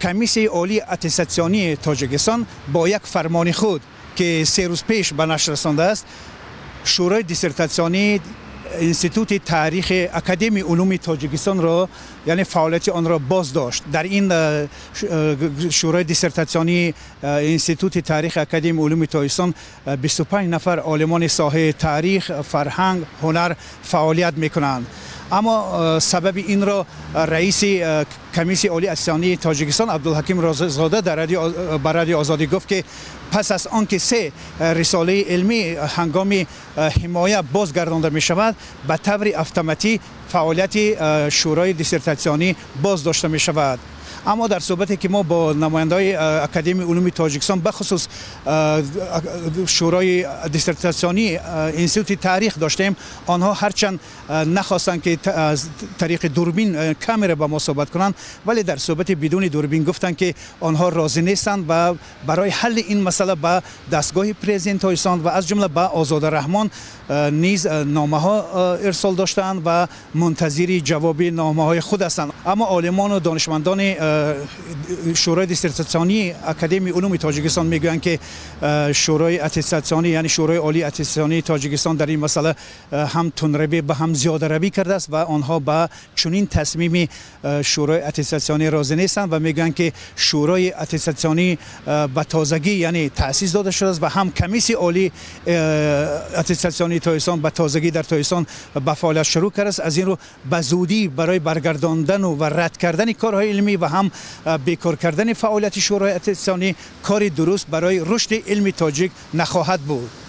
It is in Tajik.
Комиссияи олии аттестатсионии Тоҷикистон бо як фармони худ, ки 3 рӯз пеш ба нашр расондааст, Шӯрои диссертатсионии Институти таърихи Академияи улуми Тоҷикистонро, яъне фаъолияти онро боз дошт. Дар ин Шӯрои диссертатсионии Институти таърихи Академияи улуми Тоҷикистон 25 нафар олимони соҳаи таърих, фарҳанг, ҳунар фаъолият мекунанд. Аммо сабаби инро раиси Комиссияи олии аттестатсионии Тоҷикистон Абдулҳаким Розиқзода ба Радиои Озодӣ гуфт, ки пас аз он ки се рисолаи илмӣ ҳангоми ҳимоя бозгардонда мешавад, ба таври автоматӣ фаъолияти шӯрои диссертатсионӣ боз дошта мешавад. Аммо дар суҳбате, ки мо бо намояндаҳои Академияи улуми Тоҷикистон, бахусус Шӯрои диссертатсионии Институти таърих доштем, онҳо ҳарчанд нахостанд, ки аз тариқи дурбин, камера ба мо суҳбат кунанд, вале дар суҳбати бидуни дурбин гуфтанд, ки онҳо розӣ нестанд ва барои ҳалли ин масъала ба дастгоҳи президенти Тоҷикистон ва аз ҷумла ба Озода Раҳмон низ номаҳо ирсол доштаанд ва мунтазири ҷавоби номаҳои худ ҳастанд. Аммо олимону донишмандони Шӯрои диссертатсионии Академияи улуми Тоҷикистон мегӯянд, ки Шӯрои аттестатсионӣ, яъне Шӯрои олии аттестатсионии Тоҷикистон, дар ин масъала ҳам тунравӣ ба ҳам зиёдаравӣ кардааст ва онҳо ба чунин тасмими Шӯрои аттестатсионӣ розӣ нестанд ва мегӯянд, ки Шӯрои аттестатсионӣ ба тозагӣ, яъне таъсис дода шудааст ва ҳам Комиссияи олии аттестатсионии Тоҷикистон ба тозагӣ дар Тоҷикистон ба фаъолият шурӯъ кардааст. Аз ин рӯ ба зудӣ барои баргардондану ва рад кардани корҳои илмӣ ва ҳам бекор кардани фаъолияти Шӯрои аттестатсионӣ кори дуруст барои рушди илми тоҷик нахоҳад буд.